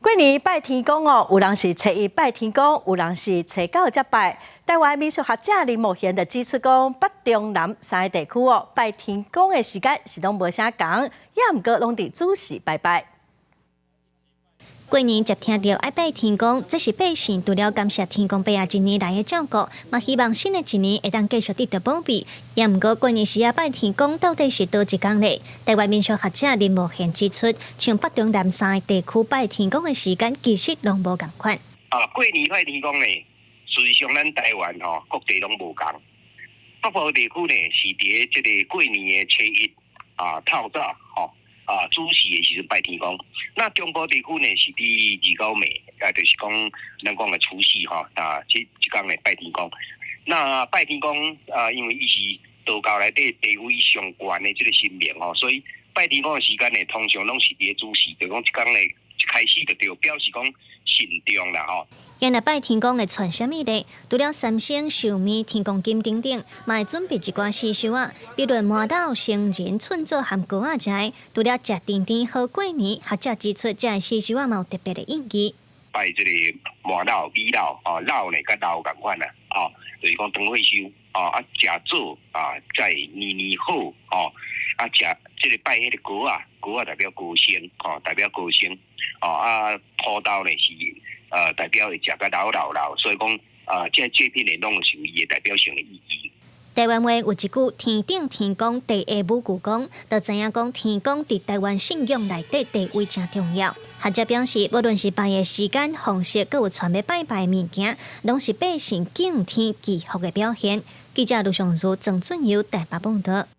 過年拜天公哦，有人是初一拜天公，有人是初九才拜。台灣民俗學者林茂賢就指出講，北中南三个地區哦，拜天公的時間是攏無啥仝，也毋過攏佇子時拜拜。過年接聽著愛拜天公，這是百姓除了感謝天公伯仔一年來的照顧，嘛希望新的一年會當繼續得著保庇。也毋過過年時仔拜天公到底是佗一工咧？台灣民俗學者林茂賢指出，像北中南三个地區拜天公的時間其實攏無仝款。啊，過年拜天公呢，事實上咱台灣吼各地攏無仝。北部地區呢是佇這个過年的初一啊透早吼。啊，子時的時陣拜天公。那中部地區呢是佇二九暝，啊，就是講咱講的除夕吼，啊，這這工呢拜天公。那拜天公啊，因為伊是道教內底地位上懸的這个神明吼，所以拜天公的時間呢，通常攏是佇子時，就講這工呢一開始就對，表示講慎重啦吼。今日拜天公會傳啥物咧？除了三牲、壽麵、天公金等等，嘛會準備一寡時尚仔，比如麻豆、杏仁、寸棗含糕仔食。除了食甜甜好過年，學者指出，這時尚仔嘛有特別的意義。拜這个麻豆、米豆，哦，老呢佮老仝款啦，哦，就是講長歲壽，哦，啊，食棗啊，才會年年好，哦，啊，食這个拜彼个糕仔，糕仔代表高升，哦，代表高升，哦，啊，土豆呢是代表會食甲老老老，所以講啊，這祭品呢攏是有伊的代表性的意義。台灣話有一句“天頂天公，地下母舅公”，就知影講天公佇台灣信仰內底地位誠重要。學者表示，無論是拜的時間、方式，閣有傳欲拜拜的物件，攏是百姓敬天祈福的表現。記者盧尚如、鄭俊佑台北報導。